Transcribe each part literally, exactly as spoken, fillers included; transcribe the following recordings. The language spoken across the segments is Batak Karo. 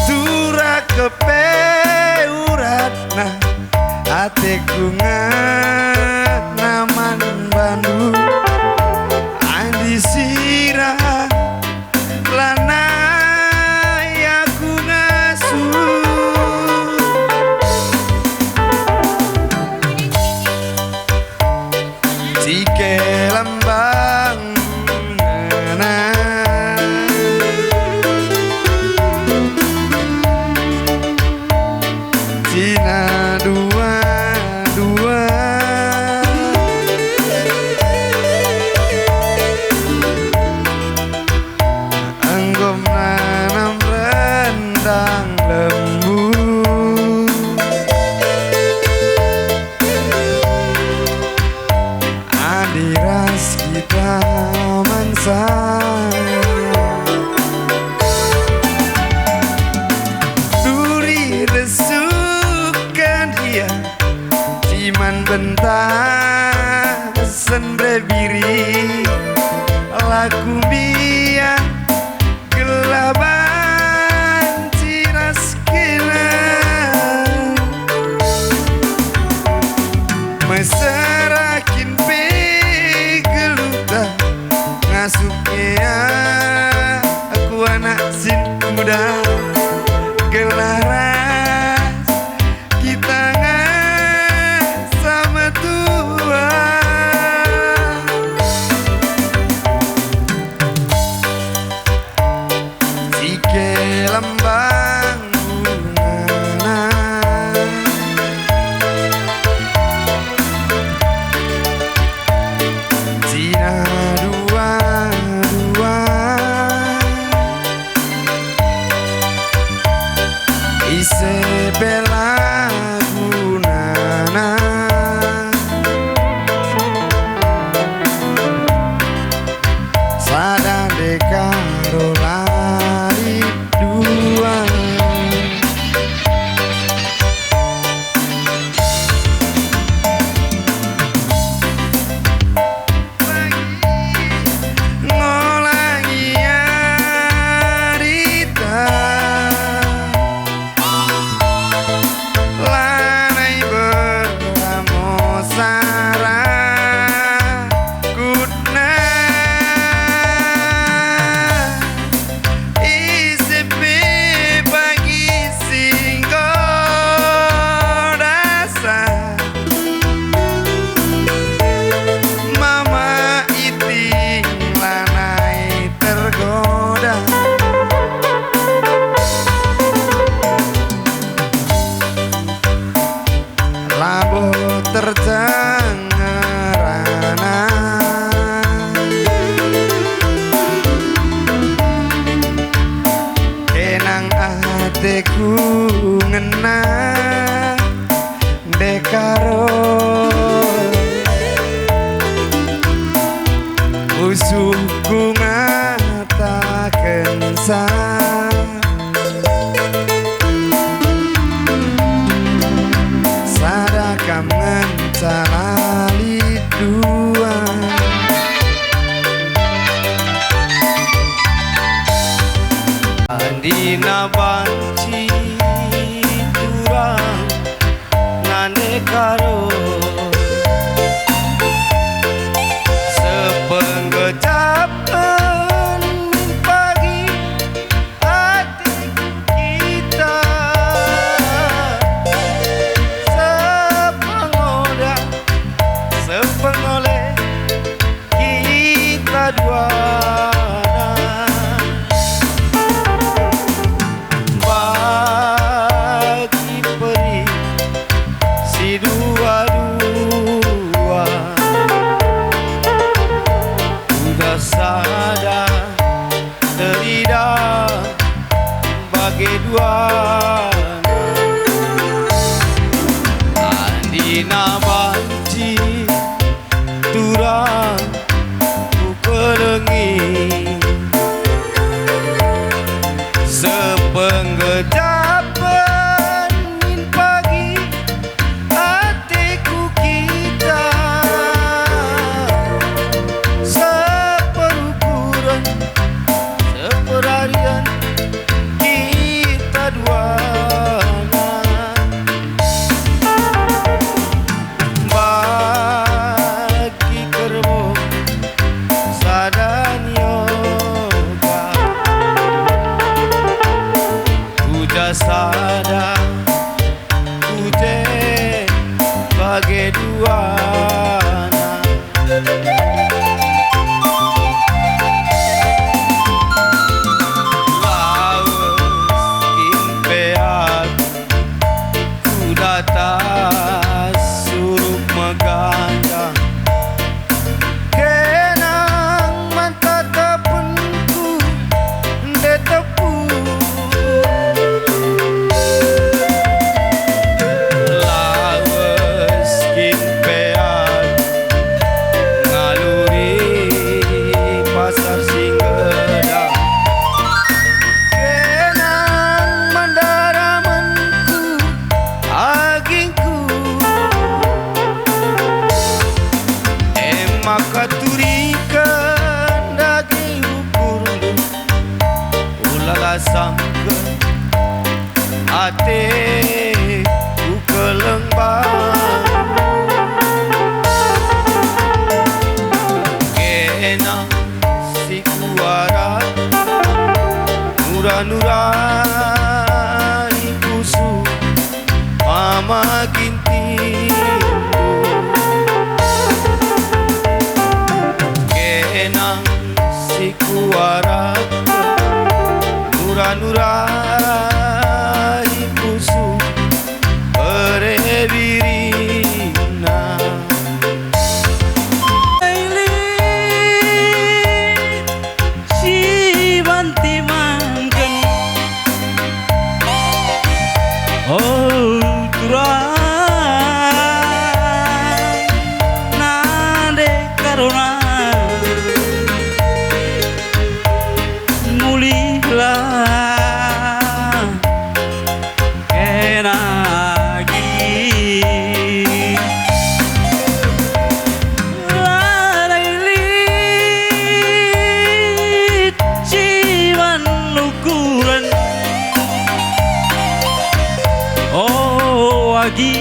Turah kepe uratna, ateku ngena man bandu. Adi sira lanai aku ngasup. Cike lambang bungana. Cina dua-dua. Enggo menanam rendang lembu. Adi ras kita mansa. Duri resuhken ia, si man bentasen rebiri, laku mbiar gelah banci ras kena. Mesera kin pe geluhta, ngasup ia aku anak sin kuda, gelah ras kita ngasa metua. Cike lambang bungana. Cina dua-dua. Ise pe la gunana. Sada ndekah ro lit dua. Ngolangi arita. Lanai beramo sara kutna. Ise pe pagi si enggo dasa. Mama iting lanai tergoda. Labo terjeng ngerana. Kenang ateku ngena. Ndekaro pusuhku ngatakensa, sada kam ngenca la lit dua. Andina banci turang nande karo. Sepenggejapen min pagi ateku kita. Sepengoda, sepengole kita duana. Bagi peri si dua-dua, udah sada terida bage duana. Andina banci turang kukelengi. Sepenggejapen min pagi ateku kita. Seperukuren, seperarian kita Asangken ateku keleng bandu. Kena si kuarap nura-nurai pusuh Mama Gintingku. Kena si kuarap nura-nurai pusuh bere birina. Lit si banti mangken. Oh, turang nande karona. Mulihlah kena agi. Lalai lit si man ukuren. Oh, agi.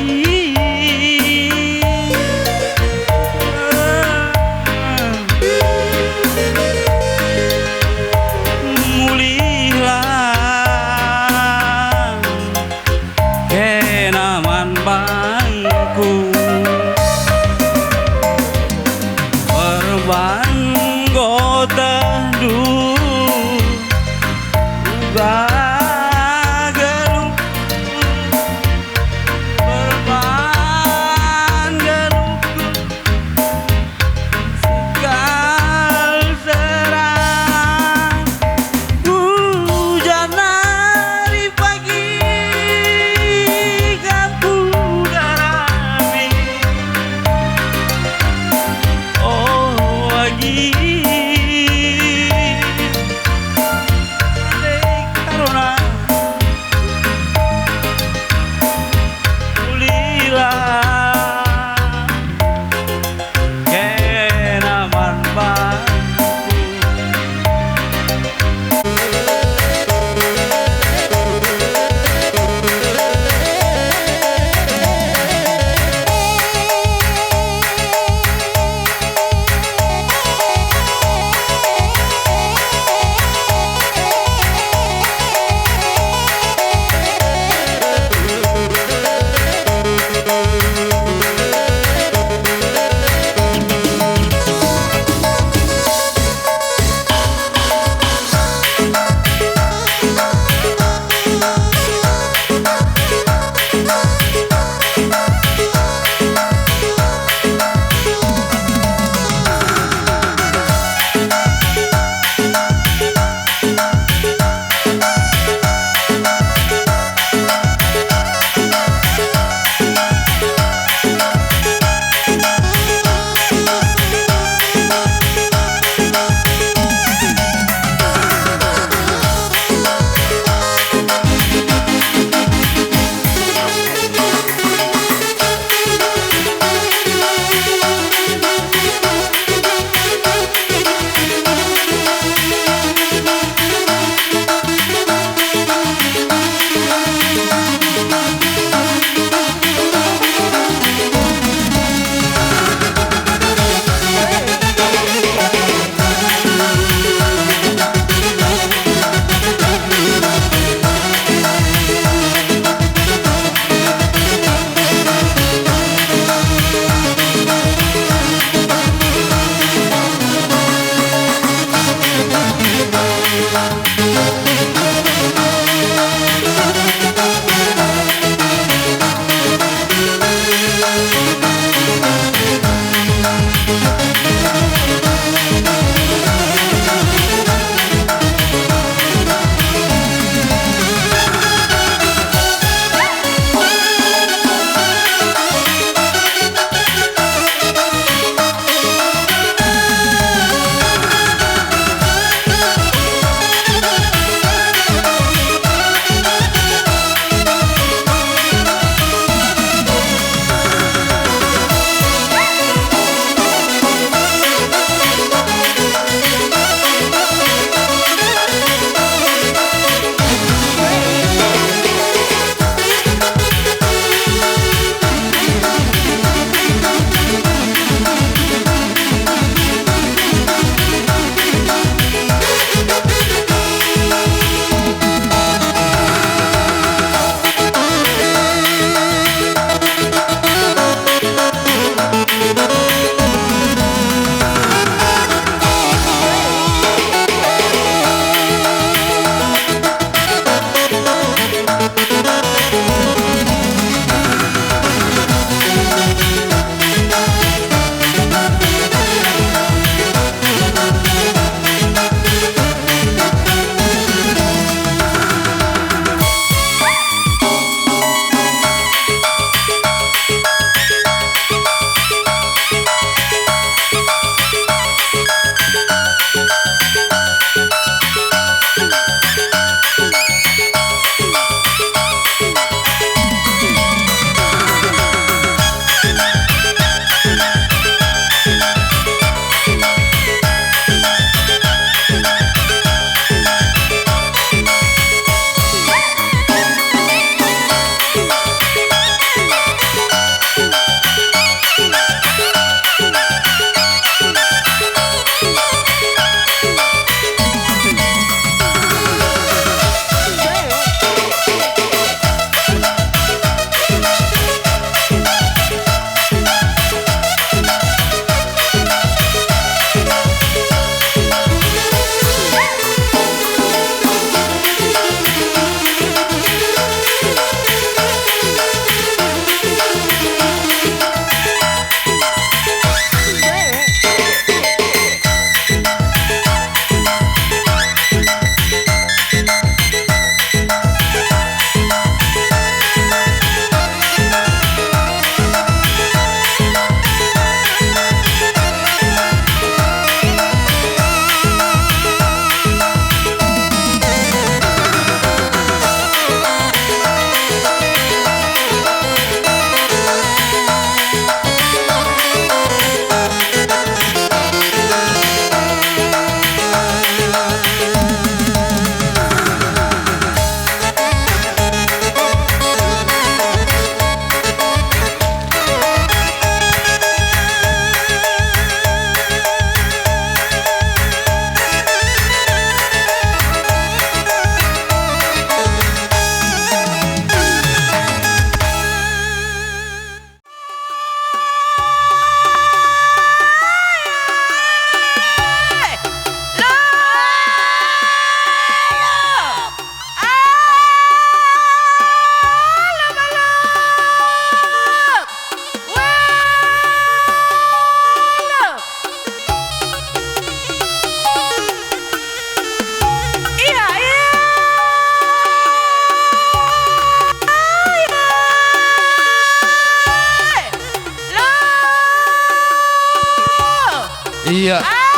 Mulihlah kena man bangku. Perban enggo tehndu uga geluhku. Perban geluhku. Segal serang ujan nari pagi kam kugarami. Oh, agi.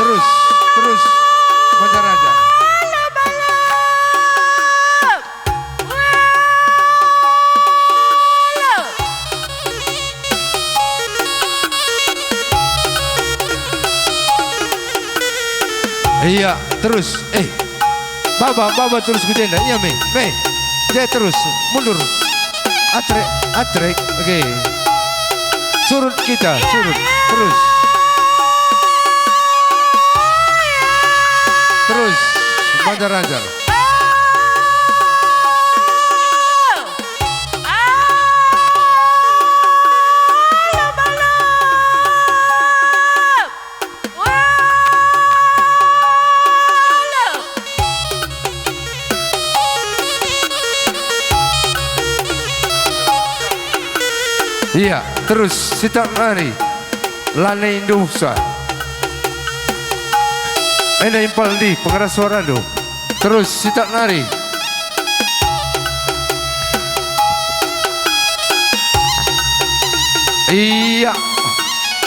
Terus, terus, Banjar Raja. Iya, terus. Eh, baba, baba terus ku jenda. Iya, me, me. Jai terus, mundur. Atrek, atrek. Oke. Surut kita, surut. Terus. Terus. Banjar-banjar. Iya, terus sitak nari. Lanai ndusa. Enda impal ndi pengeras suarandu. Terus sitak nari. Iya.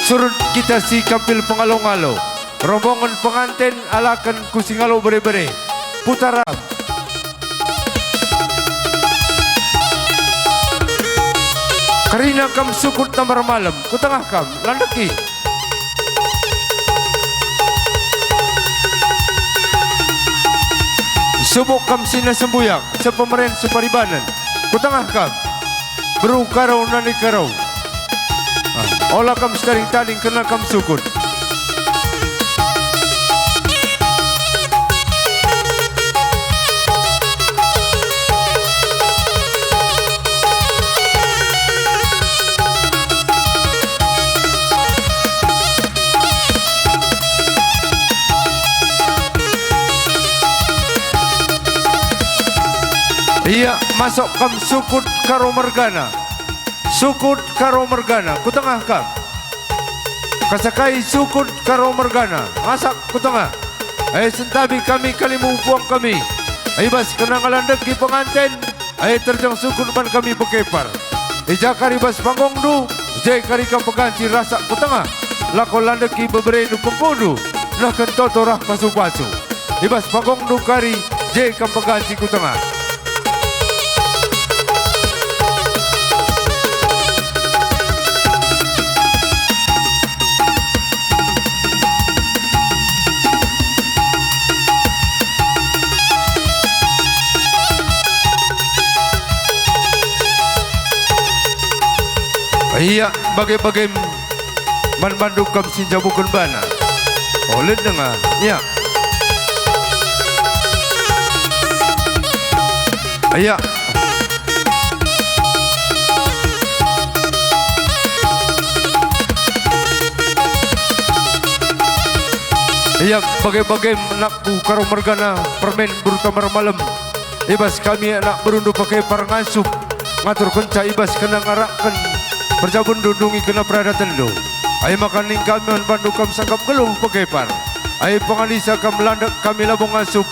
Surut kita si kampil pengalo-ngalo. Rombongen penganten alaken ku singalo bere-bere. Putaram. Kerina kam sukut tambar malem, ku tengah kam, landeki. Subuk kam sina sembuyak, sepemeren separibanen, ku tengah kam. Beru Karo nani Karo. Ah, ola kam setaring-taring kerna kam sukut. Ia masuk kam sukut Karo mergana. Sukut Karo mergana, ku tengah kam. Kasakai sukut Karo mergana, ngasak ku tengah. E sentabi kami kalimbubu puang kami. I bas kenang landeki penganten, e terjeng sukut man kami pekepar. I ja kari bas panggungndu, je kari kam peganci rasak ku tengah. Lako landeki beberendu kempundu, nehken toto rah pasu-pasu. I bas panggungndu kari, je kam peganci ku tengah. Ia bage-bagem man bandu kam si njabuken bana. O, lit denga, ya. Ya. Ya, bage-bage anakku Karo mergana, permen beru tambar malem. I bas kami anak berundu pekepar ngasup, ngaturkenca i bas kena ngarakken perjabunndu ndungi kena peradatenndu. Ai maka ning kami man bandu kam sangkap geluh pekepar. Ai pengalisa kam landek kami labo ngasup,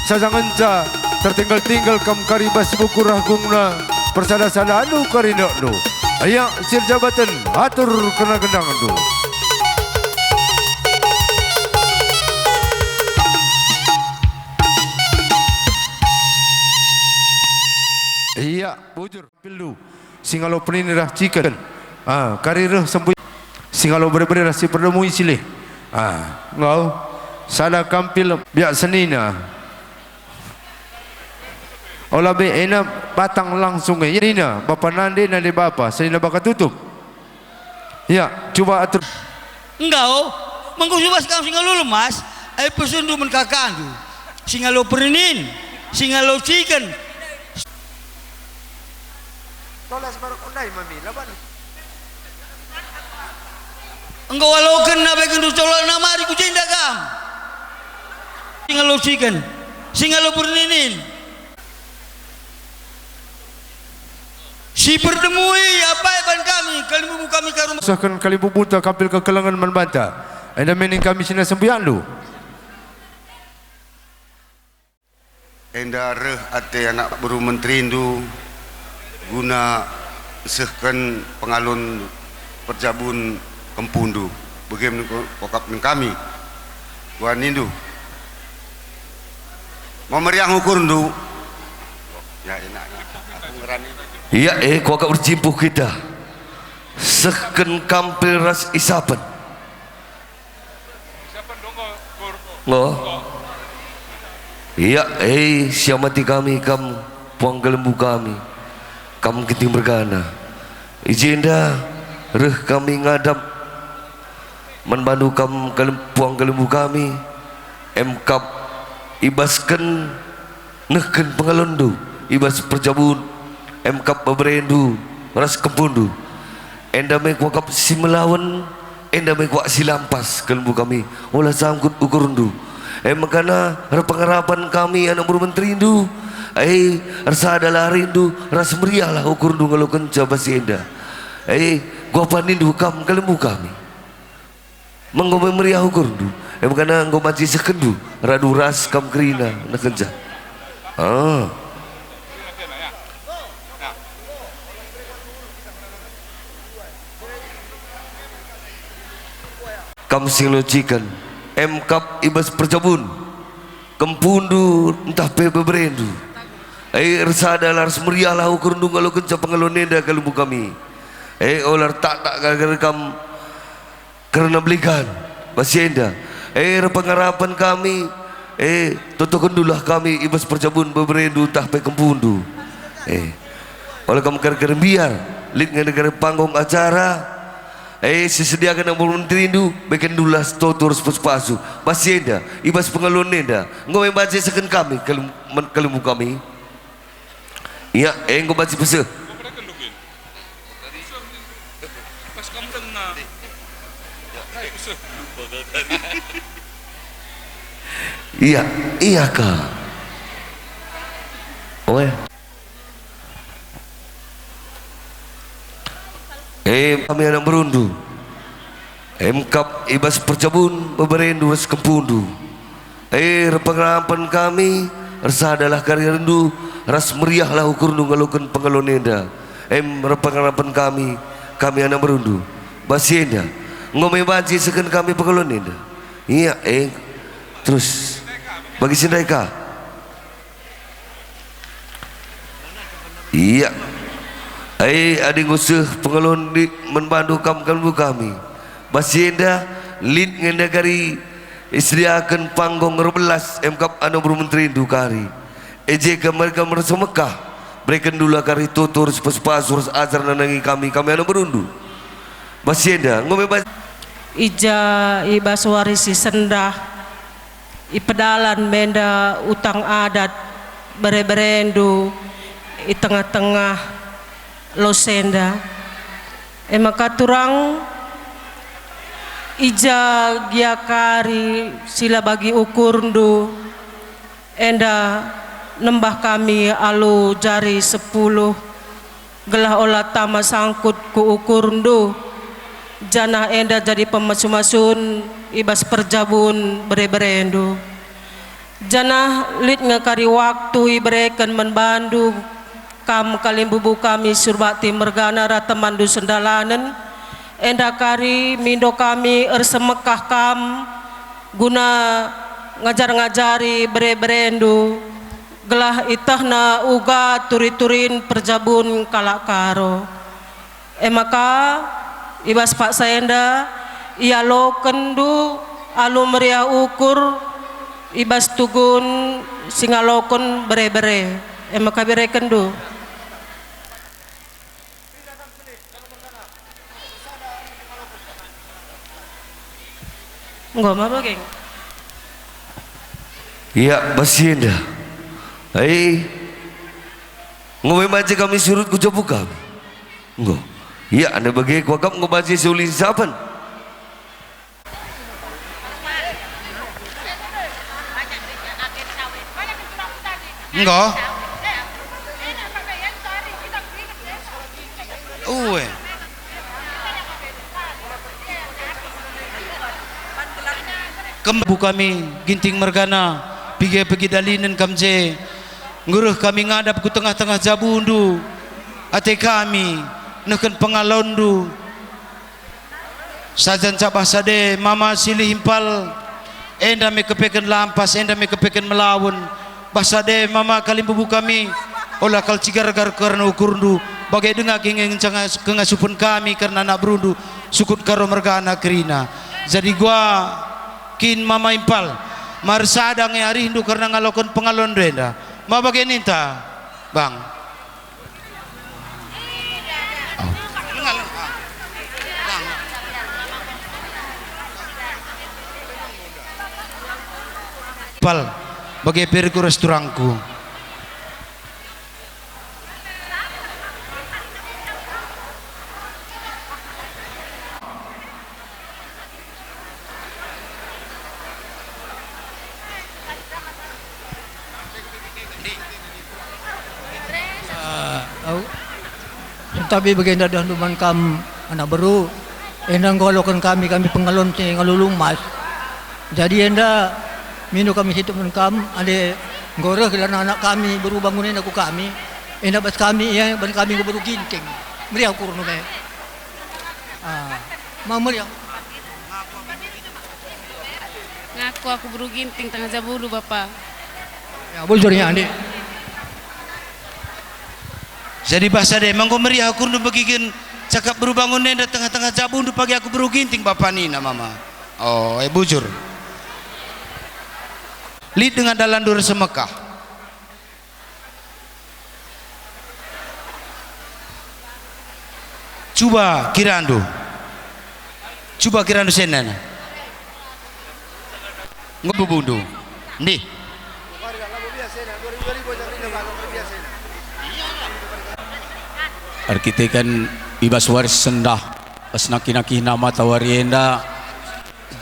saja ngenca tertinggal-tinggal kam kari bas buku rahgungna persada-sadandu kari ndekndu. Ayak sirjabaten atur kena gendangndu. Iya, bujur. Pildu, singalo pernini rah ciken. Ah, kari reh sembuyak. Singalo bere-bere rah si perdemui silih. Ah, enggo. Sada kampil biak senina. Ola be ena batang langsung e. Nina, bapa nande, nande bapa, senina baka tutup. Ya, cuba atur. Enggo, mengko subas kam singalo lemas, ai pesendu man kakandu. Singalo perinin, singalo ciken. Tolas baru kundai mami, laban. Enggo waloken nabekendu colokna mari ku jenda kam. Singalo ciken, singalo perinin. Si perdemui apai ban kami, kalimbubu kami Karo. Sehken kalimbubunta kampil kekelengen man banta. Enda mening kami sina sembuyakndu. Enda reh ate anak beru menterindu guna sehken pengalon perjabun kempundu. Bage me nengko kokap neng kami. Wah, nindu. Mau meriah ukurndu. Ya, enak, enak. Aku ngerani. Ia, eh, kuakap erjimpuh kita. Sehken kam pe ras isapen. Ngo. Ia, eh, siamati kami kam puang kelembu kami. Kam Ginting mergana. I jenda reh kami ngadap man bandu kam kalem-, puang kelembu kami, emkap ibasken nehken pengalonndu ibas perjabun, emkap beberendu ras kempundu. Enda me kuakap si melawen, enda me kuakap si lampas kelembu kami, ola sangkut ukurndu. E mekana erpengarapen kami anak beru menterindu, e ersadalah arindu ras meriahlah ukurndu ngalokenca bas enda. E, kuakap nindu kam kelembu kami. Enggo me meriah ukurndu, e mekana enggo banci sehkenndu radu ras kam kerina nekenca. Ah. Kam si ngeluciken, emkap ibas perjabun, kempundu ntah pe beberendu. E, ersadalah ras meriahlah ukurndu ngalokenca pengalon enda kelembu kami. E, ola ertaktak gara-gara kam kerna beligan bas enda. E, erpengarapen kami, e, totokenndulah kami ibas perjabun beberendu ntah pe kempundu. E, ola kam kerker mbiar, lit nge negara panggung acara. E, sisediaken anak menterindu, bekenndulah toto ras pasu-pasu. Bas enda, ibas pengalon enda, enggo me banci sehken kami kelem-, men-, kelembu kami. Ia, enggo banci peseh. Ia, ia ka. Oe. E, kami anak berundu. Emkap ibas perjabun beberendu ras kempundu. E, erpengarapen kami, ersadalah kari arindu, ras meriahlah ukurndu ngaloken pengalon enda. Em, erpengarapen kami, kami anak berundu. Bas enda, enggo me banci sehken kami pengalon enda. Ia, e, terus, bagi si ndai ka. Ia. Ai, adi enggo seh pengalon di man bandu kam kelembu kami. Bas si enda, lit nge enda kari isediaken panggung erbelas emkap anak beru menterindu kari. E je ka mereka mersemekah, berekenndulah kari toto ras pasu-pasu ras ajar nandangi kami, kami anak berundu. Bas si enda, enggo me bas- I ja i bas wari si sendah, ipedalan me enda utang adat bere-berendu i tengah-tengah losenda. E maka turang, i ja gia kari si la bagi ukurndu, enda nembah kami alu jari sepuluh, gelah ola tama sangkut ku ukurndu, janah enda jadi pemasu-masun i bas perjabun bere-berendu. Janah lit nge kari waktu ibereken man bandu kam kalimbubu kami Surbakti mergana ras temanndu sendalanen, enda kari mindo kami ersemekah kam guna ngajar-ngajari bere-berendu, gelah ietehna uga turi-turin perjabun kalak Karo. E maka, i bas paksa enda, ialokenndu alu meriah ukur i bas tugun si ngaloken bere-bere. E maka berekenndu. Enggo ma bage? Ia, bas si enda. Ai, enggo me banci kami surut ku jabu kami. Enggo. Ia, enda bage kuakap enggo banci siuli sapen. Enggo. Ue. Kembu kami, Ginting mergana, piga pegi dalinen kam je. Enggo reh kami ngadap ku tengah-tengah jabundu. Ate kami, nehken pengalonndu. Sajan cabah sade mama silih impal, Enda me kepeken lampas, enda me kepeken melawen. Basa de mama kalimbubu kami, ola kal cigargar kerna ukurndu, bage denga nge ngenca ngas-, kengasupen kami kerna anak berundu, sukut Karo mergana kerina. Jadi gua kin mama impal, mar sada nge arihndu kerna ngaloken pengalon enda. Ma bage ninta, Bang? Pal, bage pe rikut ras turangku. Eh, au. Tetapi bagenda dahndu man kam, anak beru, enda enggo aloken kami, kami pengalon si ngalo lumas. Jadi enda mindo kami sitik man kam, adi enggo reh gelarna anak kami beru bangun enda ku kami, enda bas kami, ia ban kami enggo beru Ginting. Meriah ukurndu me. Ah, ma meriah. Ngaku aku beru Ginting tengah jabundu, Bapa. Ya, bujur ya, Andi. Jadi basa de, ma enggo meriah ukurndu begiken cakap beru bangun enda tengah-tengah jabundu pagi aku beru Ginting, Bapa nina, Mama. Oh, eh, bujur. Lit denga dalanndu ersemekah. Cuba kirandu. Cuba kirandu senana. Enggo bubundu. Ndih. Erkiteken i bas wari sendah, bas nangkih-nangkihna matawari enda,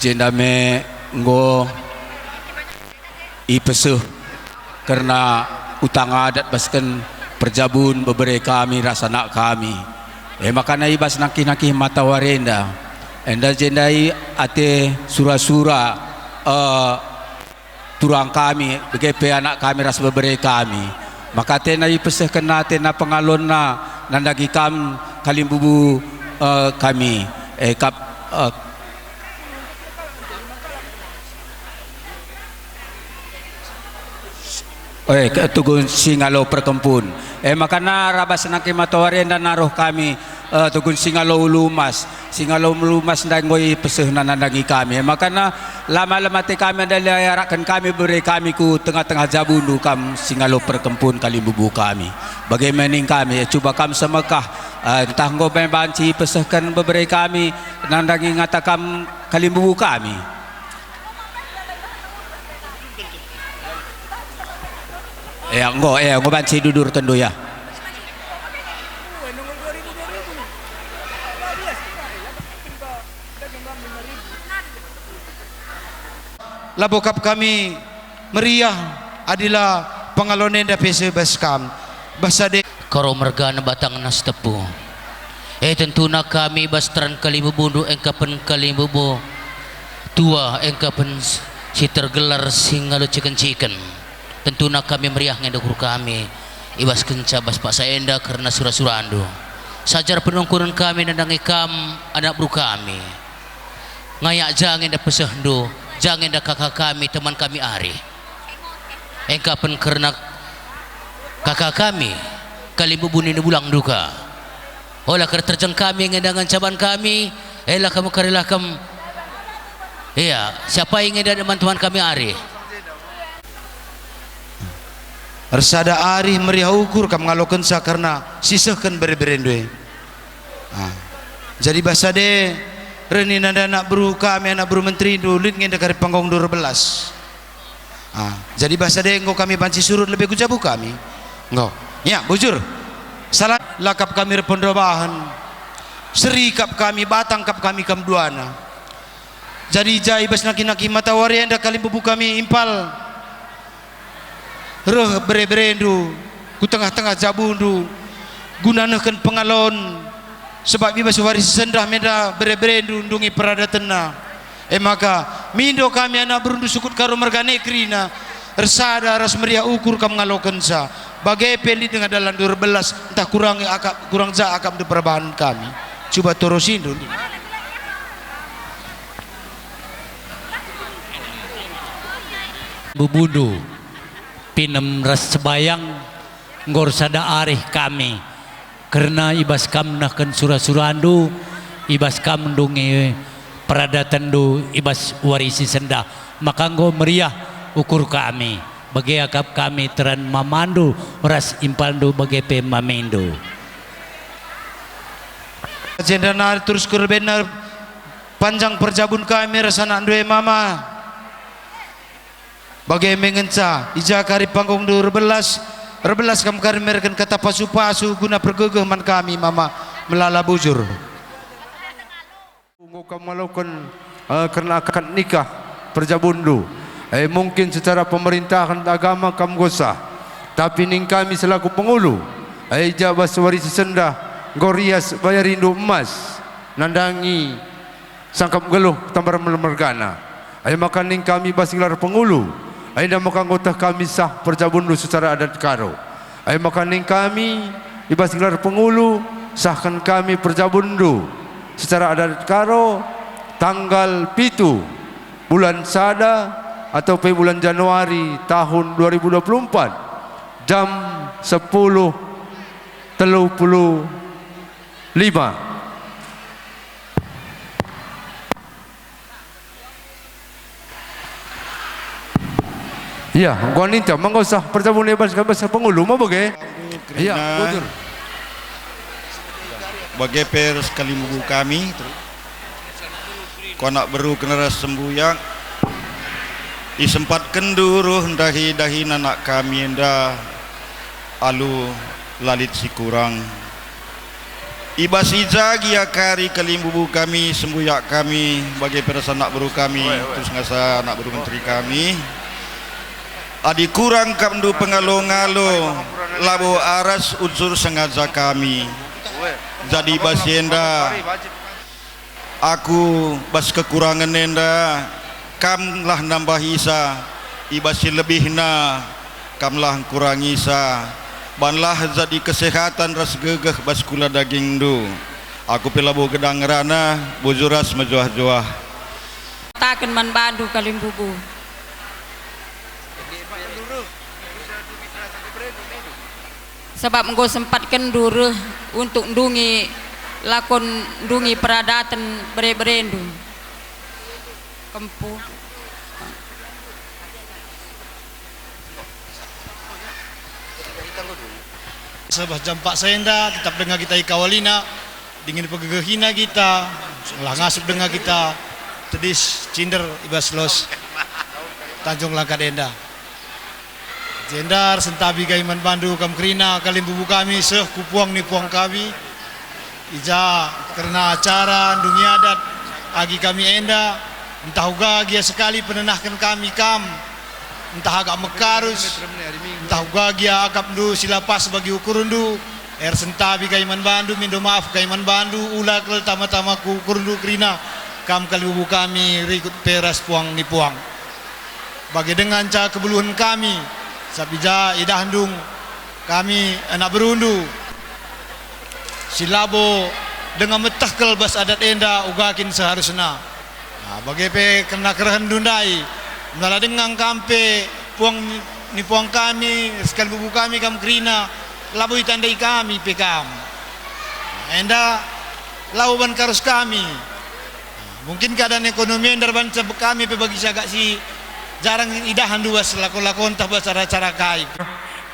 jenda me enggo ipeseh kerna utang adat basken perjabun bebere kami ras anak kami. E makana i bas nangkih-nangkih matawari enda, enda jenda i ate sura-sura, eh, turang kami, bage pe anak kami ras bebere kami. Maka atena ipesehkenna atena pengalonna nandangi kam kalimbubu, eh, kami. Eh, kap-, eh, Eh, ke-, tugun si ngalo perkempun. Eh, makana raba senangke matawari enda naruh kami, eh, tugun si ngalo ulu emas. Si ngalo ulu emas ndai enggo ipesehna nandangi kami. Eh, makana la malem ate kami enda la iarakken kami bere kami ku tengah-tengah jabundu kam si ngalo perkempun kalimbubu kami. Bage me ning kami, eh, cuba kam semekah, eh, ntah enggo me banci ipesehken bebere kami nandangi ngata kam kalimbubu kami. Ya, enggo, ya, enggo banci dudurkenndu, ya. Labo kap kami meriah adi la pengalon enda pe seh bas kam. Basa de- Karo mergana batangna Sitepu. E, tentuna kami bas teran kalimbubundu engkapen kalimbubu tua, engkapen s-, si tergelar si ngalo ciken-ciken. Tentuna kami meriah nge ndukur kami i bas kenca bas paksa enda kerna sura-surandu. Sajar penungkunen kami nandangi kam, anak beru kami. Ngayak ja nge enda pesehndu, ja nge enda kaka kami, teman kami ari. Engkapen kerna kaka kami, kalimbubu nina bulang duka. Ola kerterjeng kami nge enda ngenca ban kami, ela kam karilah kam. Ia, siapai nge enda teman-teman kami ari. Ersada arih meriah ukur kam ngalokenca kerna sisehken bere-berendu e. Ah. Jadi basa de, reh nina enda anak beru kami, anak beru menterindu, lit nge enda kari panggongndu erbelas. Ah, jadi basa de enggo kami banci surut lebe ku jabu kami. Enggo. Ya, bujur. Salah lakap kami erpendobahen. Seri kap kami, batang kap kami kam duana. Jadi ja i bas nangkih-nangkih matawari enda kalimbubu kami impal. Reh bere-berendu ku tengah-tengah jabundu guna nehken pengalon, sebab i bas wari si sendah me enda bere-berendu ndungi peradatenna. E maka, mindo kami anak berundu sukut Karo mergana kerina, ersada ras meriah ukur kam ngalokenca. Bage pe lit denga dalanndu erbelas, ntah kurang akap, kurang ja akapndu perbahan kami. Cuba torosindu. Ndai. Bubundu, pinem ras sebayang, enggo ersada arih kami, kerna i bas kam nehken sura-surandu, i bas kam ndungi peradatenndu i bas wari si sendah, maka enggo meriah ukur kami, bage akap kami teran mamandu ras impalndu bage pe mamindu. Jenda nari terus kurbenna panjang perjabun kami ras anakndu e mama. Bage me ngenca, i ja kari panggungndu erbelas, erbelas kam kari mereken kata pasu-pasu guna pergegeh man kami mama melala bujur. Enggo kam ngaloken, eh, kerna akad nikah perjabunndu, eh, mungkin secara pemerintahan agama kam enggo sah, tapi ning kami selaku pengulu, eh, i ja bas wari si sendah enggo rias bayarindu emas nandangi sangkap nggeluh tambar mergana. Ai maka ning kami bas gelar pengulu, enda maka enggo teh kami sah perjabunndu secara adat Karo. Ai maka ning kami i bas gelar pengulu, sahken kami perjabunndu secara adat Karo tanggal pitu bulan sada atau pe bulan Januari tahun dua ribu dua puluh empat, jam sepuluh telu puluh lima. Iya, enggo ninta, maka enggo sah perjabun i bas, bas pengulu, ma bage? Iya, kerina bujur. Bage pe ras kalimbubu kami, ku anak beru kerina ras sembuyak, isempatkenndu reh ndahi-ndahin anak kami enda alu la lit si kurang. I bas i ja gia kari kalimbubu kami, sembuyak kami, bage pe ras anak beru kami, terus ngasa anak beru menteri kami. Adi kurang akapndu pengalo-ngalo, labo aras unsur sengaja kami. Jadi i bas enda, aku bas kekurangen enda, kamlah nambahisa, i bas si lebihna, kamlah ngkurangisa. Banlah jadi kesehatan ras gegeh bas kula dagingndu. Aku pe labo gedang ngerana, bujur ras mejuah-juah. Taken man bandu kalimbubu. Sabap enggo sempatkenndu reh untuk ndungi lakon ndungi peradaten bere-berendu. Kempu. Sebah jampak senda, tetap denga kita ikawalina, dingen pegegehina kita, lah ngasup denga kita, tedis cinder i bas los Tanjung Langkat enda. Jenda ersentabi kai man bandu kam kerina kalimbubu kami seh ku puang ni puang kami. I ja kerna acara ndungi adat agi kami enda, ntah uga gia sekali penenahken kami kam, ntah agak mekarus, ntah uga gia akapndu si la pas bagi ukurndu, ersentabi kai man bandu, mindo maaf kai man bandu, ula kal tama-tama ku ukurndu kerina kam kalimbubu kami rikut pe ras puang ni puang. Bage denga nca kebeluhen kami, sabap i ja idahndu kami anak berundu si labo denga meteh kal bas adat enda uga kin seharusna. Nah, bage pe kerna kerehenndu ndai, melala denga kam pe puang ni puang kami, sekalibubu kami kam kerina, labo itandai kami pe kam. Enda labo ban karus kami. Mungkin keadaan ekonomi enda erbanca kami pe bagi sagak si jarang idahndu bas lako-lako ntah bas acara-acara kai.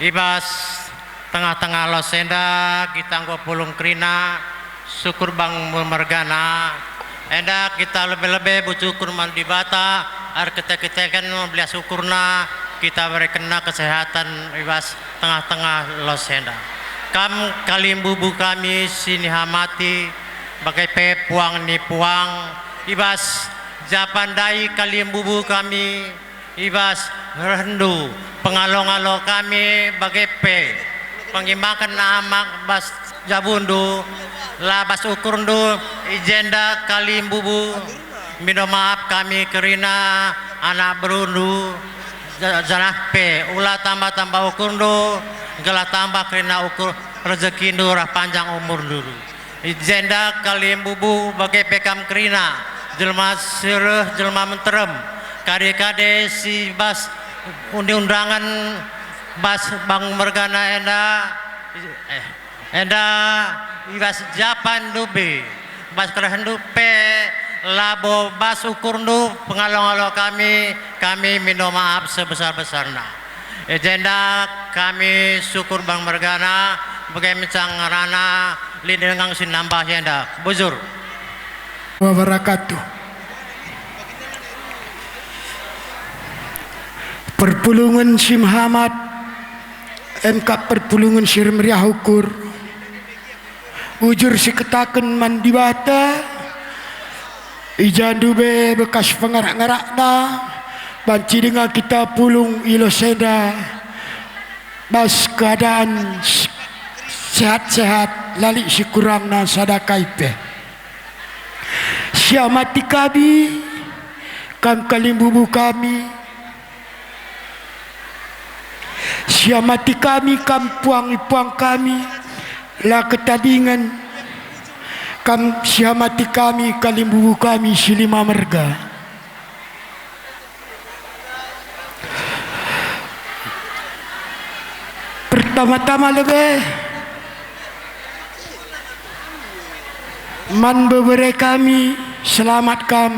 I bas tengah-tengah los enda kita enggo pulung kerina, syukur bang mergana. Enda kita lebe-lebe bersyukur man Dibata, erkite-kiteken melias ukurna, kita berekenna kesehatan i bas tengah-tengah los enda. Kam kalimbubu kami si nihamati, bage pe puang ni puang, i bas japan ndai kalimbubu kami, i bas rehndu, pengalo-ngalo kami, bage pe pengimaken amak bas jabundu, la bas ukurndu, i jenda kalimbubu, mindo maaf kami kerina anak berundu, ja-, janah pe ula tamba-tamba ukurndu, gelah tamba kerina ukur rejekindu rah panjang umurndu. I jenda kalimbubu bage pe kam kerina, jelma si reh, jelma menterem, kade-kade si bas undi undangen bas bangun mergana enda, eh, enda i bas japan ndube, bas kerehndu pe labo bas ukurndu pengalo-ngalo kami, kami mindo maaf sebesar-besarna. I jenda kami syukur bangun mergana, bage me ngenca ngerana lit denga si nambah enda. Bujur. Wabarakatuh. Perpulungen si mehamat, emkap perpulungen si ermeriah ukur. Bujur si ketaken man Dibata, i ja ndube bekas pengarak-ngarakna, banci denga kita pulung i los enda bas keadaan s-, sehat-sehat, la lit si kurangna sada kai pe. Siamati kami, kam kalimbubu kami. Siamati kami, kam puangi puang kami, la ketadingen. Kam siamati kami, kalimbubu kami si lima merga. Pertama-tama lebe, man bebere kami, selamat kam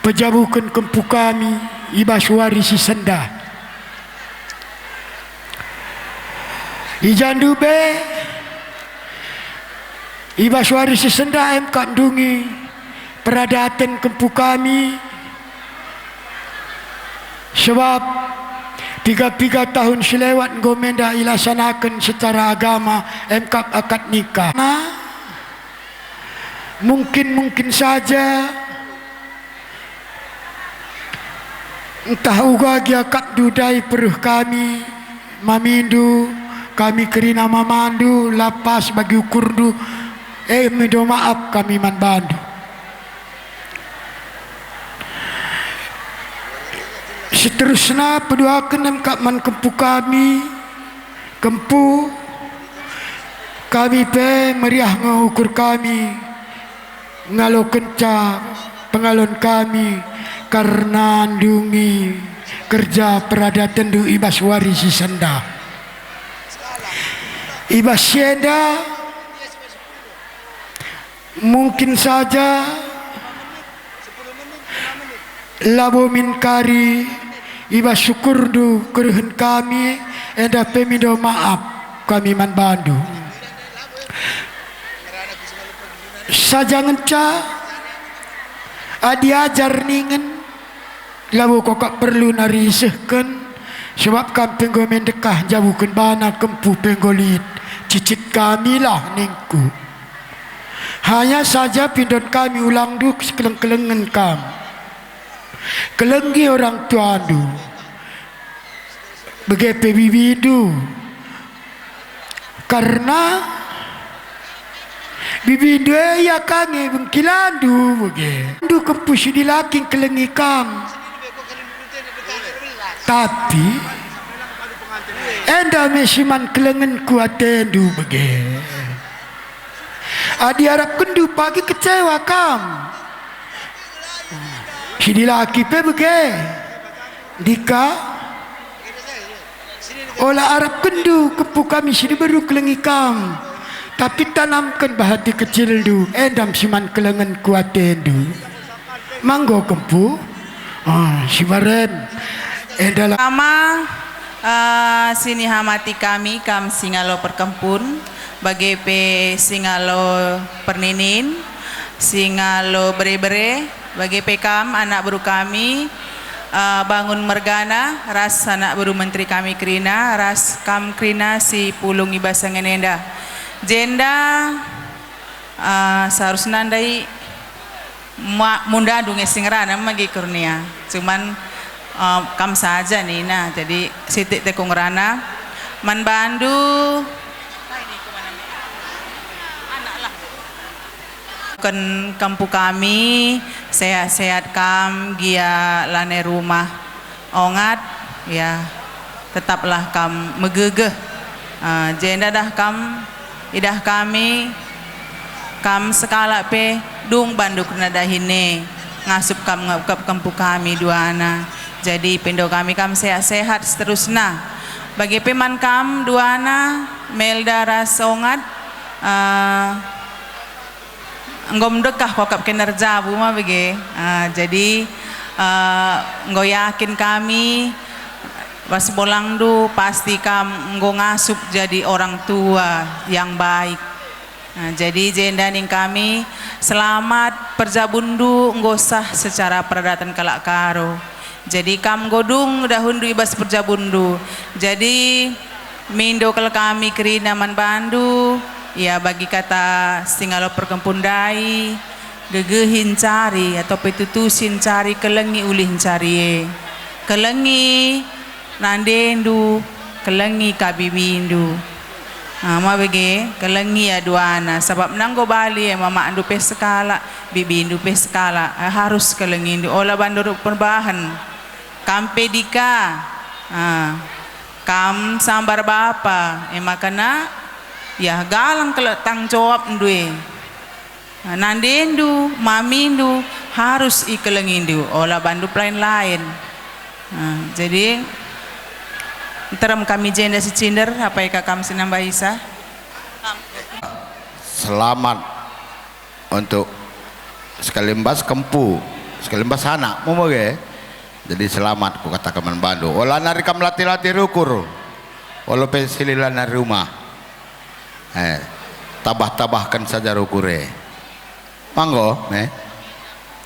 pejabuken kempu kami i bas wari si sendah. I ja ndube, i bas wari si sendah emkap ndungi peradaten kempu kami, sebab piga-piga tahun si lewat enggo menda ilaksanaken secara agama, emkap akad nikah. Nah, mungkin-mungkin saja, ntah uga gia akapndu ndai pereh kami, mamindu, kami kerina mamandu, la pas bagi ukurndu, e mindo maaf kami man bandu. Seterusna peduaken emkap man kempu kami, kempu kami pe meriah nge ukur kami ngalokenca pengalon kami kerna ndungi kerja peradatenndu i bas wari si sendah. I bas si enda mungkin saja labo min kari i bas ukurndu kerehen kami, enda pe mindo maaf kami man bandu. Saja ngenca adi ajar ningen, labo ko kap perlu nari isehken, sebab kam pe enggo me ndekah njabuken bana kempu pe enggo lit, cicit kamilah ningku. Hanya saja pindon kami ulangndu sikeleng-kelengen kam. Kelengi orang tuandu, bage pe bibindu. Kerna bibindu e ia ka nge bengkilandu bage. Ndu kempu si dilaki ngkelengi kam. Tapi enda me si man kelengenku atendu bage. Adi arapkenndu pagi kecewa kam. Si dilaki pe bage. Ndika? Ola arapkenndu kempu kami si diberu kelengi kam, tapi tanamken bah ate kecilndu, enda me si man kelengenku atendu. Ma enggo kempu? Ah, si baren. Enda la- Ama, ah, si nihamati kami, kam si ngalo perkempun, bage pe si ngalo perninin, si ngalo bere-bere, bage pe kam anak beru kami, eh, Bangun mergana, ras anak beru menteri kami kerina, ras kam kerina si pulung i bas angen enda. Jenda, eh, seharusna ndai ma-, mundandu nge si ngerana megi Kurnia. Cuman, eh, kam saja nina, jadi sitik te ku ngerana. Man bandu, ken kempu kami, sehat-sehat kam gia lanai rumah ongat, ya, tetaplah kam megegeh. Ah, jenda dah kam idah kami, kam sekalak pe dung bandu kerna dahin e, ngasup kam ngepkep kempu kami duana. Jadi pindo kami kam sehat-sehat seterusna. Bage pe man kam duana, Melda ras Ongat, eh, enggo mendekah kuakap kin erjabu ma bage. Eh, jadi, eh, enggo yakin kami ras bolangndu pasti kam enggo ngasup jadi orang tua yang baik. Nah, jadi jenda ning kami, selamat perjabunndu enggo sah secara peradaten kalak Karo. Jadi kam enggo dung dahunndu i bas perjabunndu. Jadi mindo kal kami kerina man bandu, ya bagi kata si ngalo perkempun ndai, gegehi ncari atau pe tutusi ncari kelengi ulih ncari e. Kelengi nandendu, kelengi ka bibindu. Ah, ma bage, kelengi ia duana, sabap nanggo bali e mamakndu pe sekalak, bibindu pe sekalak, eh, harus kelengindu, ola bandu ruk perbahan. Kam pe dika, ah, kam sambar bapa, e maka na, ya, galang kal tanggung jawabndu e. Nah, nandendu, mamindu harus ikelengindu, ola bandu pelain-lain. Nah, jadi, nterem kami jenda si cinder, apai ka kam si nambahisa? Selamat untuk sekalimbas kempu, sekalimbas anak, mu bage. Jadi selamat kukataken man bandu. Ola nari kam latih-latih rukur, walo pe silih la nari rumah. Eh, tabah-tabahken saja rukur e. Manggo, eh.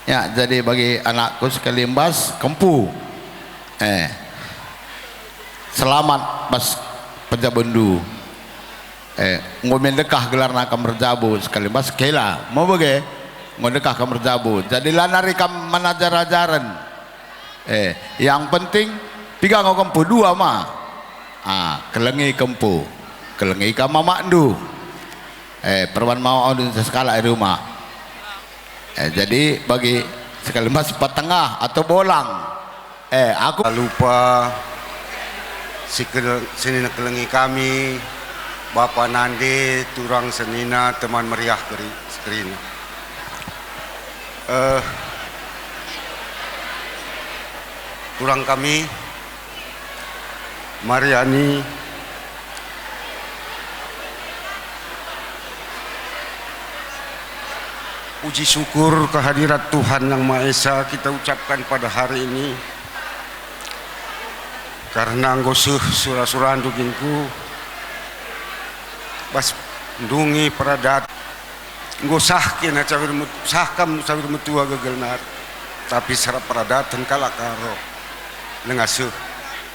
Ya, jadi bagi anakku sekalimbas kempu. Eh, selamat bas perjabunndu. Eh, enggo me ndekah gelarna kam erjabu sekalimbas kela. Mo bage, enggo ndekah kam erjabu. Jadi la nari kam man ajar-ajaren. Eh, yang penting, piga enggo kempu? Dua ma. Ah, kelengi kempu. Kelengi ka mamakndu. Eh, perban mamakndu sekalak i rumah. Eh, jadi bagi sekalimbas patengah atau bolang. Eh, aku lupa si ke-, senina kelengi kami, bapa nande, turang senina, teman meriah keri-, kerina. Eh, turang kami, Mariani, puji syukur kehadirat Tuhan Yang Maha Esa kita ucapkan pada hari ini, karena enggo seh sura-surandu kin ku bas ndungi peradat. Enggo sah kena cawir met-, sah kam cawir metua gegel nari. Tapi secara peradaten kalak Karo lenga seh.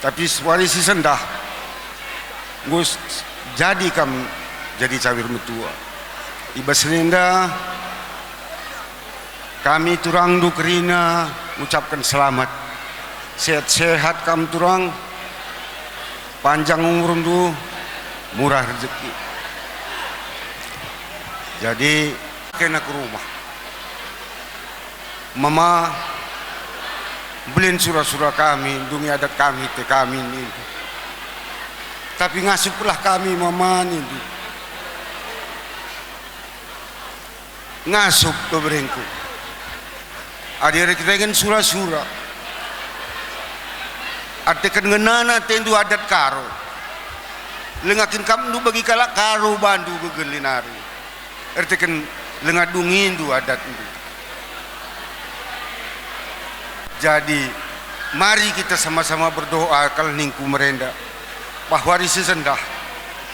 Tapi wari si sendah enggo s-, jadi kam jadi cawir metua. I bas enda kami turangndu kerina ngucapken selamat. Sehat-sehat kam turang, panjang umurndu, murah rejeki. Jadi, kena ku rumah. Mama, mbelin sura-sura kami, ndungi adat kami, te kami, nindu. Tapi ngasuplah kami, Mama, nindu. Ngasup, beberengku. Adi erkiteken sura-sura, erteken ngenana atendu adat Karo. Lenga kin kamndu bagi kalak Karo bandu gegel nari. Erteken lenga dungindu adatndu. Jadi, mari kita sama-sama berdoa kal ningku merenda, bahwa wari si sendah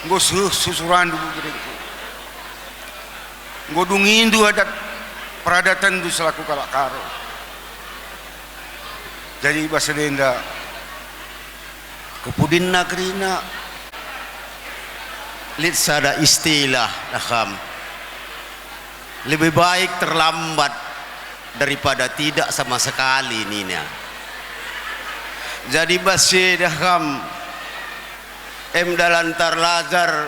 enggo seh susurandu, beberengku. Enggo dungindu adat peradatenndu selaku kalak Karo. Jadi, i bas enda, kepudinna kerina, lit sada istilah, daham, lebih baik terlambat daripada tidak sama sekali, nina. Jadi, bas si daham, em dalan tarlajar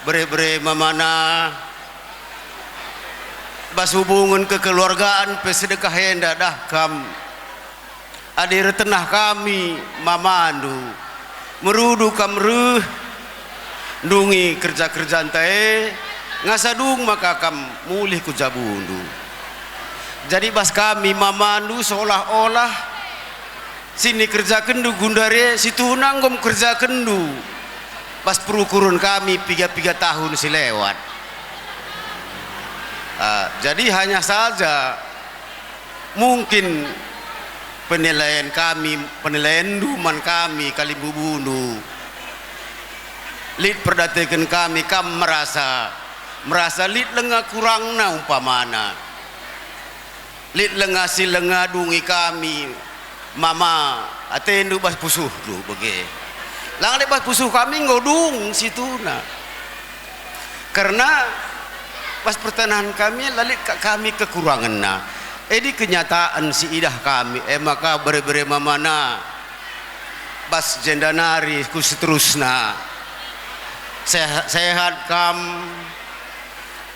bere-bere mamana, bas hubungen kekeluargaan pe sedekah enda dah kam. Adi ertenah kami mamandu, merudu kam reh, ndungi kerja-kerjanta e, ngasa dung maka kam mulih ku jabundu. Jadi bas kami mamandu seolah-olah Si nikerjakenndu gundari, situhuna enggo mkerjakenndu bas perukuren kami piga-piga tahun si lewat. Ah, jadi hanya saja mungkin penilaian kami, penilaianndu man kami kalimbubundu, lit perdateken kami kam merasa, merasa lit lenga kurangna umpamana. Lit lenga si lenga dungi kami, mama, atendu bas pusuhndu bage. Lang lit bas pusuh kami enggo dung situhuna. Kerna bas pertanahen kami la lit ka kami kekurangenna. Edi kenyataan si idah kami, e maka bere-bere mamana bas jenda nari ku seterusna. Sehat, sehat kam,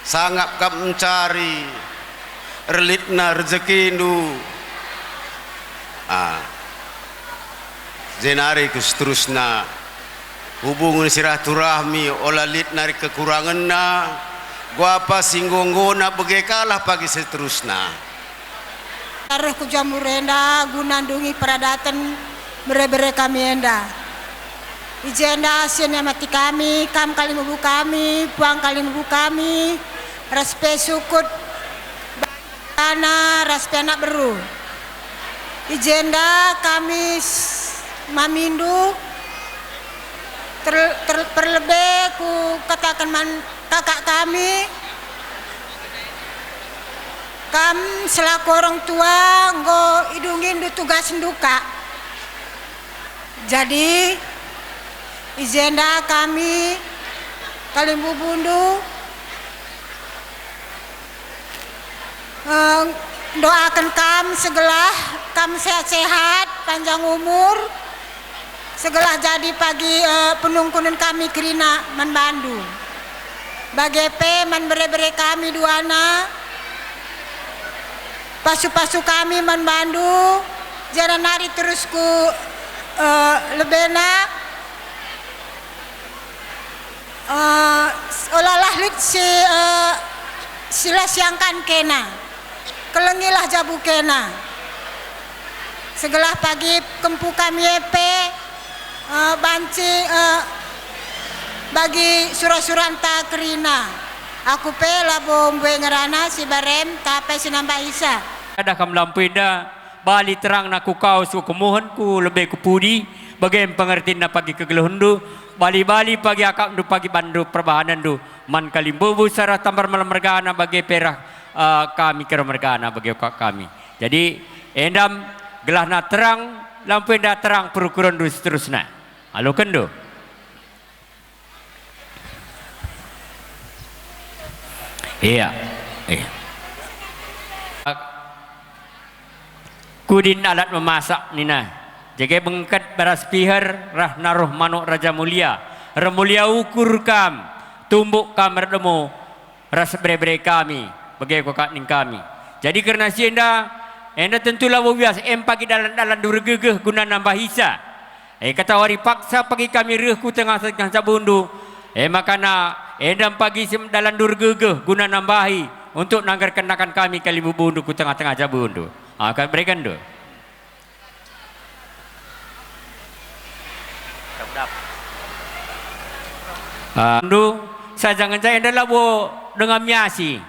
sangap kam mencari, relitna rejekindu. Ah. Jenari ku seterusna, hubungen silaturahmi ola lit nari kekurangenna, guapa si enggo-enggona bage kalah pagi seterusna. Reh ku Jambur enda guna ndungi peradaten bere-bere kami enda. I jenda si niamati kami, kam kalimbubu kami, puang kalimbubu kami, ras pe sukut bana ras pe anak beru. I jenda kami s-, mamindu ter-, ter-, perlebe kukataken man kakak kami, kam selaku orang tua enggo idungindu tugasndu, Kak. Jadi, i jenda kami kalimbubundu, eh, doaken kam segelah kam sehat-sehat, panjang umur, segelah jadi pagi, eh, penungkunen kami kerina man bandu. Bage pe man bere-bere kami duana, pasu-pasu kami man bandu, janah nari terus ku, eh, lebena, eh, s-, olalah lit si, eh, si la siangkan kena, kelengilah jabu kena. Segelah pagi kempu kami e pe, eh, banci, eh, bagi sura-suranta kerina. Aku pe labo mbue ngerana si barem, tapi si nambahisa. Adah kam lampu enda, bali terangna ku kau si kemuhenku lebe ku pudi, bage pengertinna pagi kegeluhenndu, bali-bali pagi akapndu pagi bandu perbahanenndu, man kalimbubu sarah tambar melem mergana bage pe reh, eh, kami kira mergana bage ka-, kami. Jadi, endam gelahna terang lampu enda terang perukurenndu seterusna. Alokenndu. Iya. Iya. Kudin alat memasak nina. Jage bengket beras piher reh naruh manuk raja mulia. Ermulia ukur kam, tumbuk kam erdemu ras bere-bere kami, bage kak ning kami. Jadi kerna si enda, enda tentu labo bias, em pagi dalan-dalanndu ergegeh guna nambahisa. E, katawari paksa pagi kami reh ku tengah-tengah jabundu. E, makana enda pagi si dalanndu ergegeh guna nambahi untuk nanggerken akan kami kalimbubundu ku tengah-tengah jabundu. Ah, kami berekenndu. Ah, ndu saja ngenca enda labo denga miasi.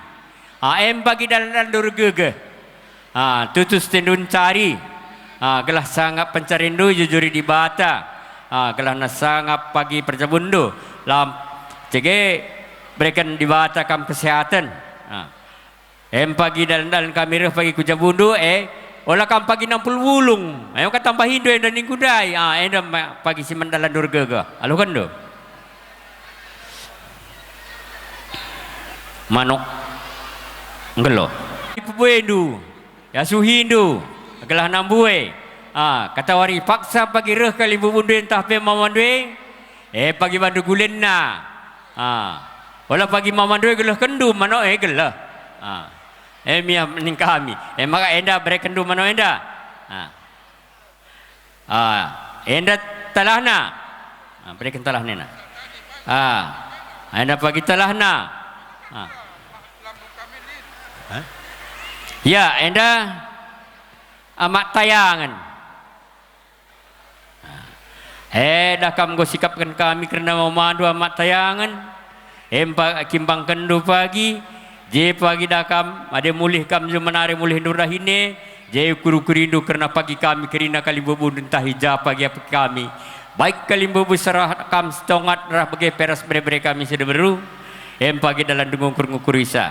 Ah, em bagi dalan-dalanndu ergegeh. Ah, tutus atendu ncari. Ah, gelah sangap pencarinndu jujuri Dibata. Ah, gelahna sangap pagi perjabunndu. Lam, cege bereken Dibata kam kesehatan. Ah. Em pagi dalan-dalan kami reh pagi ku jabundu, e, ola kam pagi nampul wulung. Ayo ka tambahindu enda ningku ndai. Ah, enda ma-, pagi si man dalanndu ergegeh. Alokenndu. Manuk. Nggelo. Ipebuendu. Yasuhindu. Gelah nambue. Ah, katawari paksa pagi reh kalimbubundu ntah pe mamandu e. E, pagi bandu gulenna. Ah. Ola pagi mamandu e gelehkenndu manuk e geleh. Ah. E, miah ning kami. E, maka enda berekenndu manuk enda. Ah. Ah, enda talahna. Ah, bereken talahna enda. Ah, enda pagi talahna. Ah. Hah? Ya, enda amak tayangen. Eda kam enggo sikapken kami kerna mamandu amat tayangen. Empa kimbangkenndu pagi, je pagi da kam, adi mulih kam jo menari mulihndu dahin e, je ukuri-ukurindu kerna pagi kami kerina kalimbubundu ntah i ja pagi apa kami. Baik kalimbubu serah kam setongat rah bage pe ras bere-bere kami si diberu, em pagi dalan dengu ngukur-ngukurisa.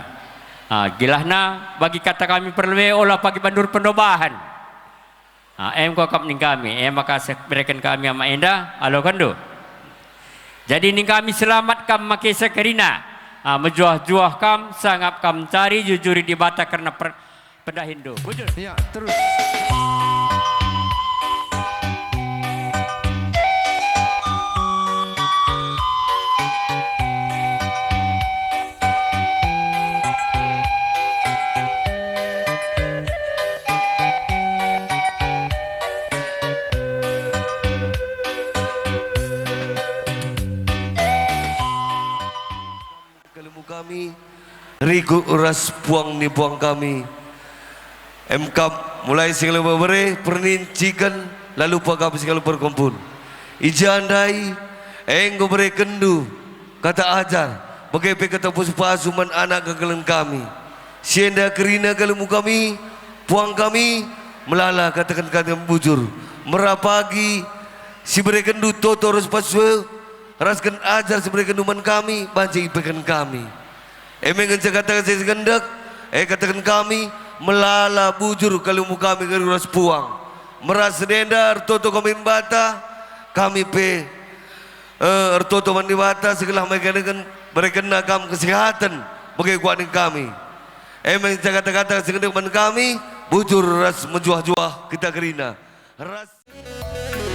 Ah, gelahna bagi kata kami perlebe ola pagi bandur pendobahan. Ah, em kuakap ning kami, e maka seh bereken kami ama enda, alokenndu. Jadi ning kami selamat kam make sekerina. Ah, mejuah-juah kam, sangap kam ncari jujuri Dibata kerna per-, pendahinndu. Bujur. Ya, terus. Kalimbubu kami, rikut ras puang ni puang kami. Emkap mulai si ngalo bebere, pernin, ciken, lalu pagap si ngalo perkumpul. I ja ndai, enggo berekenndu kata ajar, bage pe kata pasu-pasu man anak kekelen kami. Si enda kerina kalimbubu kami, puang kami, melala kataken-kataken bujur, mera pagi si berekenndu toto ras pasu, rasken ajar si berekenndu man kami, banci ipekan kami. E me ngenca kata si sengendek, e kataken kami, melala bujur kalimbubu kami ngeri ras puang. Meras enda ertoto kami Dibata, kami pe, eh, ertoto man Dibata, segelah mereken, merekenna kam kesehaten, bage kuakap ning kami. E me ngenca kata-kata si sengendek man kami, bujur ras mejuah-juah kita kerina. Ras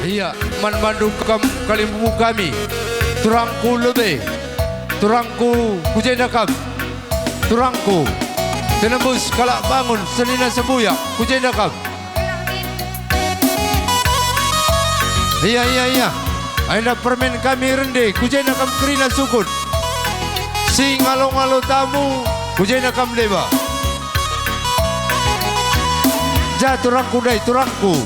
Ia, man bandu kam kalimbubu kami, turangku lebe, turangku ku jenda kam, turangku, tinembus kalak bangun senina sembuyak, ku jenda kam. Ia, ia, ia, enda permen kami rende, ku jenda kam kerina sukut. Si ngalo-ngalo tamu, ku jenda kam deba. Ja turangku ndai, turangku.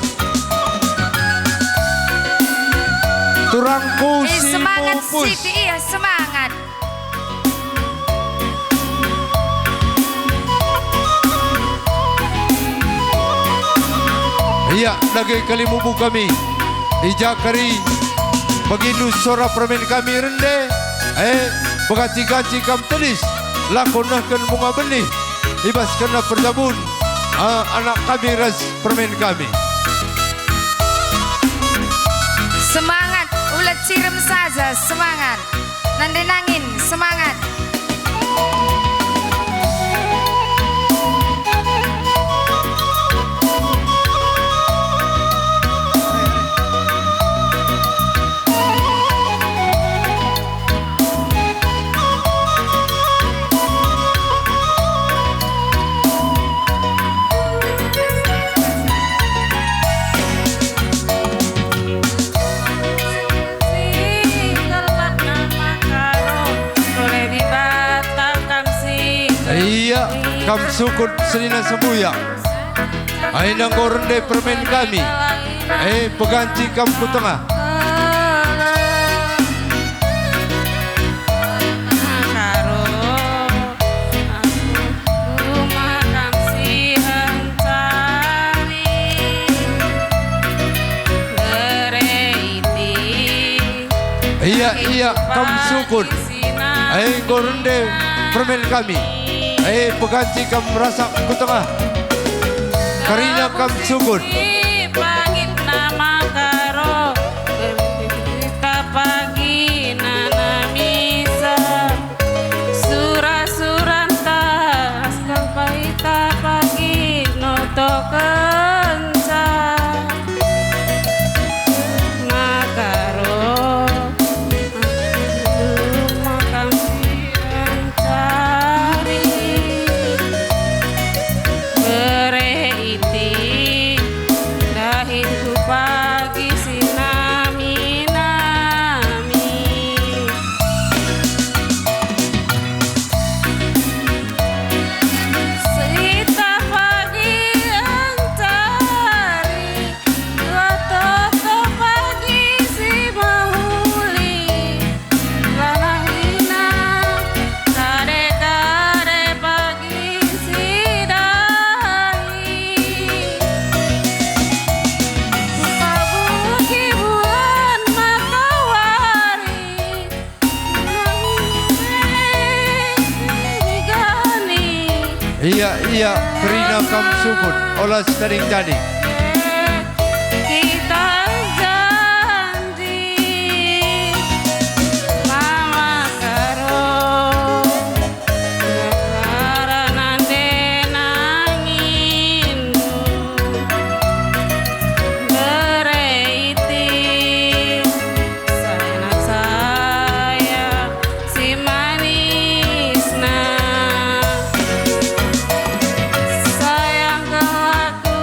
Turangku. Eh, si semangat pupus. Siti, iya, semangat. Ia, dage kalimbubu kami. I ja kari, bagindu sora permen kami rende, eh, beganci-ganci kam tedis, lako nehken bunga benih, i bas kerna perjabun, eh, anak kami ras permen kami. Semangat, ulat sirem saja, semangat. Nande nangin, semangat. Ia, kam sukut senina sembuyak. Ai enggo rende permen kami, e, peganci kam ku tengah. Ia, ia, kam sukut. Ai enggo rende permen kami. Ai peganci kam rasak ku tengah. Kerina kam sukut. Pagi nama karo, kita pagi nanamisa. Sura-suranta, askalpa ita pagi notokenca. Makaro, aku makam siancari. Bere iti, Ia, ia, kerina kam sukut, ola setading-tading. Kita janji mama karo, karena nande nangindu bere iti. Sayang, sayang, si manisna. Sayang kelaku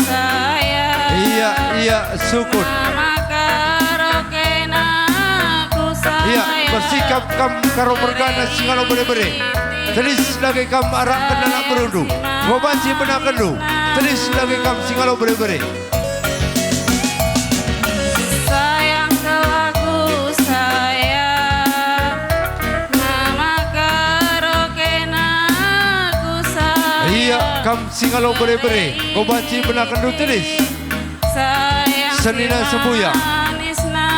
sayang. Ia, ia, sukut. Mama karo kenaku sayang. Ia, bersikap kam karo mergana si ngalo bere-bere. Tedis dage kam arakken anak berundu. Enggo banci benakenndu. Tedis dage kam si ngalo bere-bere. Sayang kelaku sayang, mama karo kenaku sayang. Ia, kam si ngalo bere-bere, enggo banci benakenndu tedis. Sayang senina si sembuyang. Manisna.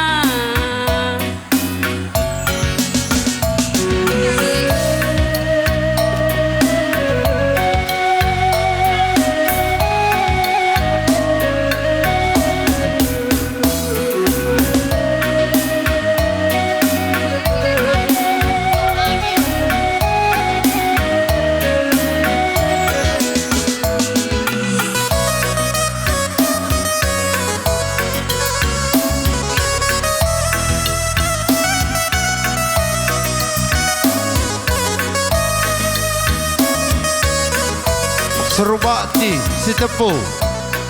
Serbakti si tepu,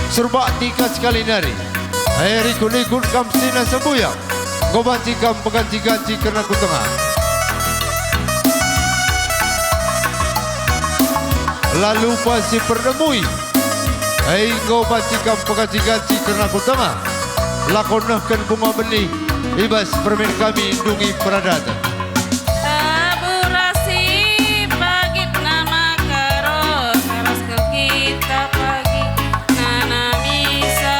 serbakti ka sekali nari. E, rikut-rikut kam senina sembuyang, enggo banci kam peganci-ganci kerna kutengah. La lupa si perdemui. Enggo banci kam peganci-ganci kerna kutengah. Lako nehken bunga benih i bas permen kami ndungi peradaten. Tabu ras si pagit nama karo, ras kal kita pagi nanamisa.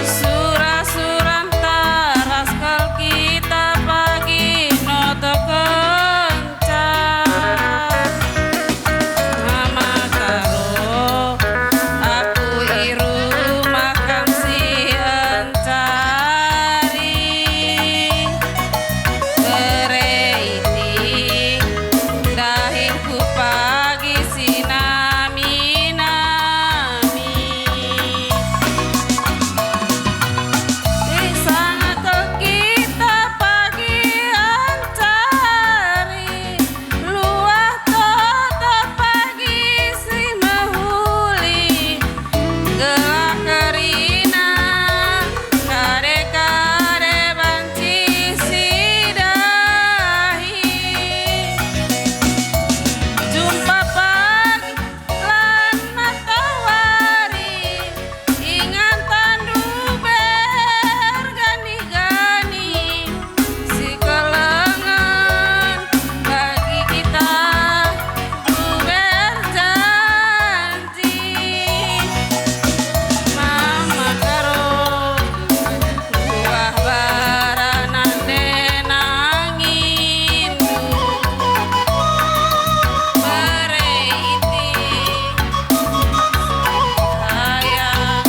Sura-suranta ras kal kita pagi notoken. Mama karo, aku i rumah kam si encari. Bere iti, dahinku pagi si nami-nami. Isangkel kita pagi encari. Luah toto pagi si mehuli, gelah kerina kade-kade banci sidahi. Jumpa pagi lan matawari, ingan tandu bergani-gani, si kelengen bagi kita berjanji. Mama karo, buah bara nande nangindu. Bere iti, sayang,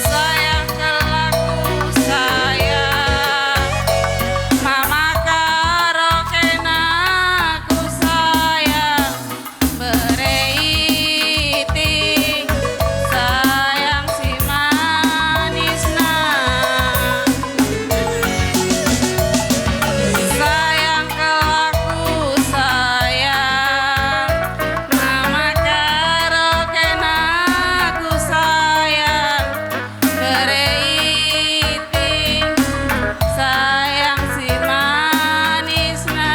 sayang kelaku sayang, mama karo kenaku sayang. Bere iti, sayang si manisna. Sayang kelaku sayang, mama karo kenaku sayang. Bere iti, sayang si manisna.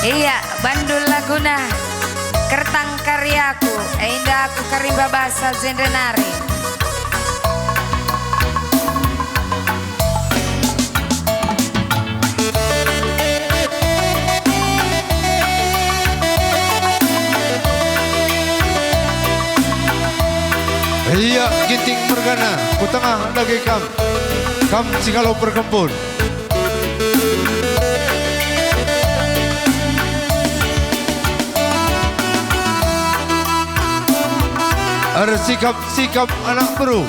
Ia, bandul laguna Kertang Karyaku, enda aku karimba basa genre nari. mergana, ku tengah dage kam, kam si ngalo perkempun. Ersikap-sikap anak beru.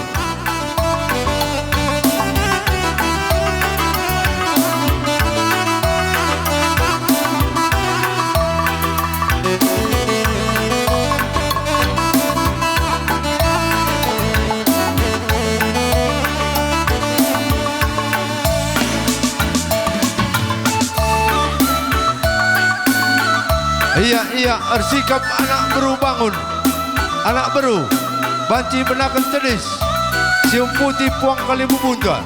Ia, ia, ersikap anak beru bangun. Anak beru, banci benaken tedis, si umputi puang kalimbubunta.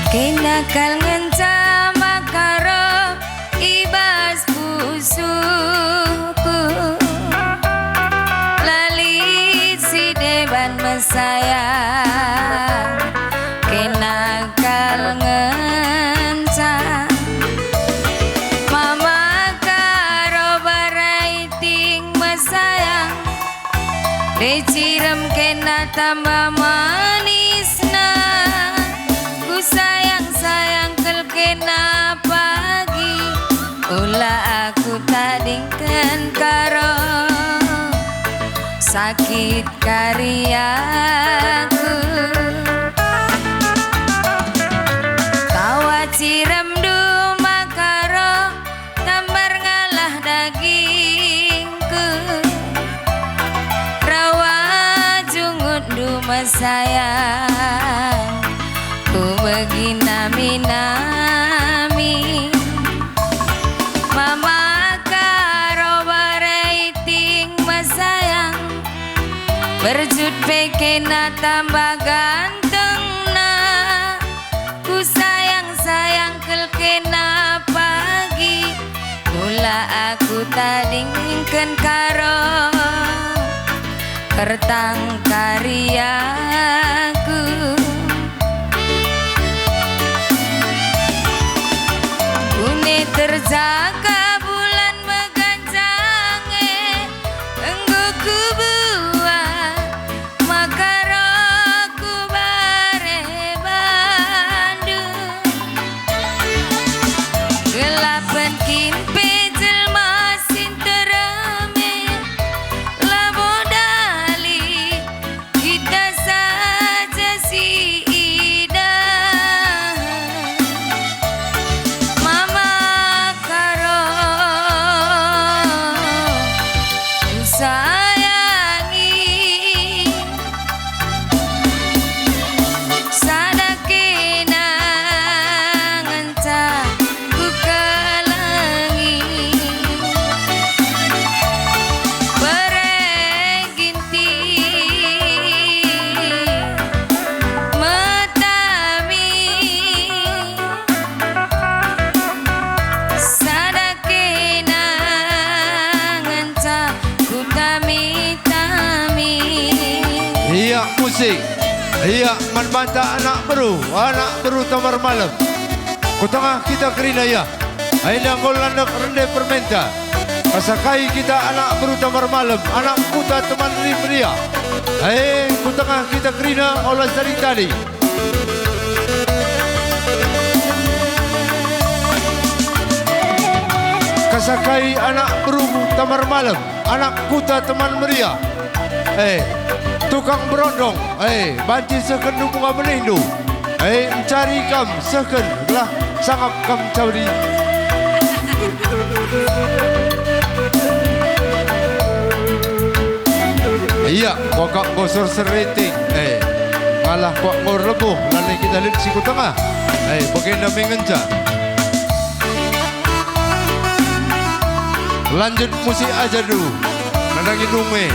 Kena kal ngenca maka roh i bas pusuhku, la lit si deban mesayang, kena kal ngenca. Mama karo barai ting mesayang, dei cirem kena tambah manisna. Ku sayang-sayang kal kena pagi, ula aku tadingken karo sakit kari aku. Tawa cirem duma karo tambar ngalah dagingku. Rawa jungutndu mesayang, ku begi nami-nami. Mama karo barai ting mesayang, berjut pe kena tambah gantengna. Ku sayang-sayang kal kena pagi, mula aku tadingken karo pertangkari aku. Bune terjaga bulan meganjang e, enggo kubuat maka roh ku bare bandu. Gelapen kin pe jelma si nterem e, labo dali kita saja si idah. Mama karo kusayangi, sada kena ngenca kukelengi. Bere ginting metami, sada kena ngenca kutami-tami. Ia musik, ia man banta anak beru, anak beru Tambar Malem. Ku tengah kita kerina ia. Enda enggo landek rende permenta. Kasakai kita anak beru Tambar Malem, anak kuta teman Rimria. E, ku tengah kita kerina ola saling tali. Kasakai anak beru Tambar Malem, anak kuta teman Meria. E, tukang berondong, e, banci sehken ndu bunga benihndu. E, encari kam sehken, gelah sangap kam cawedi. Ia, kuakap enggo serser rinting, e, ngalah kuak enggo erlebuh, lanai kita lit si ku tengah. E, bagenda me ngenca. Lanjut musik aja du. Nandangi dunge.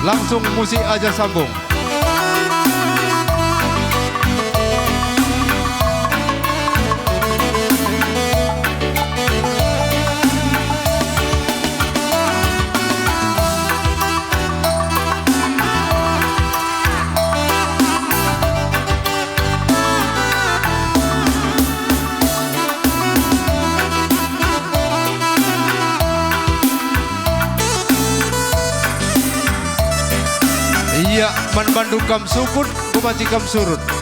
Langsung musik aja sambung. Ia man bandu kam sukut, ku banci kam surut.